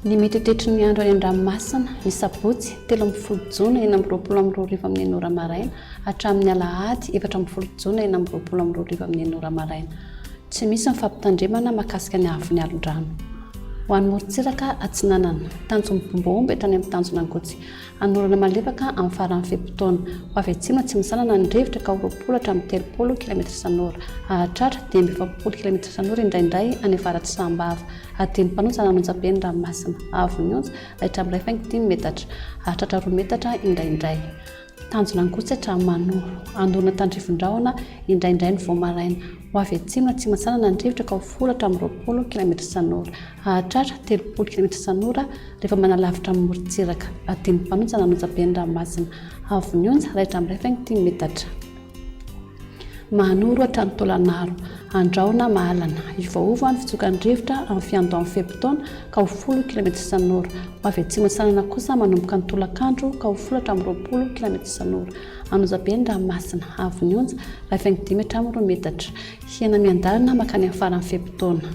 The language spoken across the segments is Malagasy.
Ny mety ho toetry ny andro any an-dranomasina, ny sabotsy, 13 jona 2026 amin'ny enina ora maraina hatramin'ny alahady 14 jona 2026 amin'ny enina ora maraina. Tsy misy ny fampitandremana mahakasika ny haavon'ny alon-drano. Ho an'ny morontsiraka atsinanana, tanjon'ny Bombaomba hatrany amin'ny tanjon'Angotsy. Hanorana malefaka amin'ny faran'ny fe-potoana. Ho avy atsimo atsimo-atsinanana ny rivotra ka ho 20 hatramin'ny 30 kilaometatra isan'ora. Hahatratra 45 kilaometatra isan'ora indraindray any avaratr'i Sahambava. Hadino mpanonja nanonja be ny ranomasina. Avo ny onja, raitra amin'ny iray faingo dimy metatra. Hahatratra roa metatra indraindray. Tanjona Ankotsy hatramin'ny Manoro. Andorina tandrifin-drahona indraindray ny vao maraina. Ho avy atsimo atsimo atsinanana ny rivotra ka ho folo hatramin'ny 20 kilaometatra isan'ora. Hahatratra 30 kilaometatra isan'ora rehefa manalavitra ny morontsiraka. Hadino mpanonja nanonja be ny ranomasina. Avo ny onja, raitra amin'ny iray faingo dimy metatra. Mahanoro hatrany Taolagnaro. Andrahona mahalana. Hiovaova ny fitsokan'ny rivotra amin'ny fiandohan'ny fe-potoana ka ho folo kilaometatra isan'ora. Ho avy atsimo atsinanana kosa manomboka ny tolakandro ka ho folo hatramin'ny 20 kilaometatra isan'ora. An'Ozabe ny ranomasina. Avo ny onja, iray faingo dimy hatramin'ny roa metatra. Hihena miandalana mankany amin'ny faran'ny fe-potoana.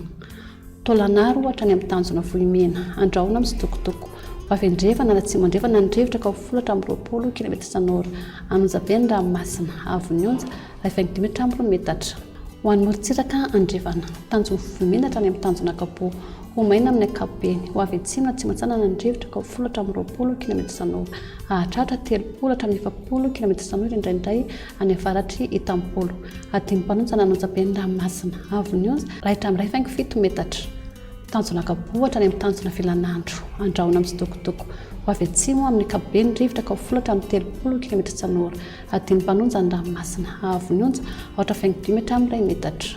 Taolagnaro hatrany amin'ny tanjona Vohimena. Andrahona mitsitokotoko. Ho avy andrefana na atsimo andrefana ny rivotra ka ho folo hatramin'ny 20 kilaometatra isan'ora. An'Onjabe ny ranomasina. Haavon'ny onja, iray faingo dimy hatramin'ny roa metatra. Ho an'ny morontsiraka andrefana. Tanjon'ny Vohimena hatrany amin'ny tanjona Ankapoa. Ho maina amin'ny ankapobeny. Ho avy atsimo na atsimo atsinanana ny rivotra ka ho folo hatramin'ny 20 kilaometatra isan'ora. Hahatratra 30 hatramin'ny 40 kilaometatra isan'ora indraindray any avaratr'i Itampolo. Hadino mpanonja nanonja be ny ranomasina. Haavon'ny onja, raitra amin'ny iray faingo fito metatra. Tanjona Ankaboa hatrany amin'ny tanjona Vilanandro. Andrahona mitsitokotoko. Ho avy atsimo amin'ny ankapobeny ny rivotra ka ho folo hatramin'ny 30 kilometatra isan'ora. Hadino mpanonja ny ranomasina. Haavon'ny onja, aotra faingo dimy hatramin'ny iray metatra.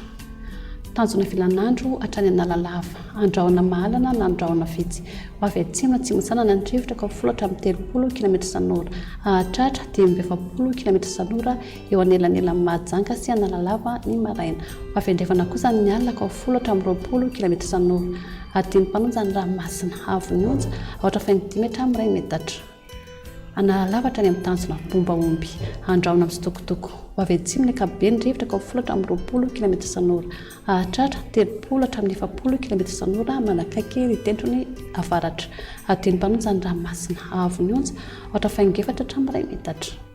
Tanjona Vilanandro hatrany Analalava. Andrahona mahalana na andrahona vitsy. Ho avy atsimo na atsimo atsinanana ny rivotra ka ho folo hatramin'ny 30 kilometatra isan'ora. Hahatratra 45 kilometatra isan'ora eo anelanelan'i Mahajanga sy Analalava ny maraina. Ho avy andrefana kosa ny alina ka ho folo hatramin'ny 20 kilometatra isan'ora. Hadino mpanonja ny ranomasina. Haavon'ny onja, aotra faingo dimy hatramin'ny iray metatra. Analalava hatrany amin'ny tanjona Bombaomby. Andrahona mitsitokotoko. Ho avy atsimo ny ankapobeny ny rivotra ka ho folo hatramin'ny 20 kilometatra isan'ora. Hahatratra 30 hatramin'ny 40 kilometatra isan'ora manakaiky ny tendrony avaratra. Hadino mpanonja ny ranomasina. Haavon'ny onja, aotra faingo efatra hatramin'ny iray metatra.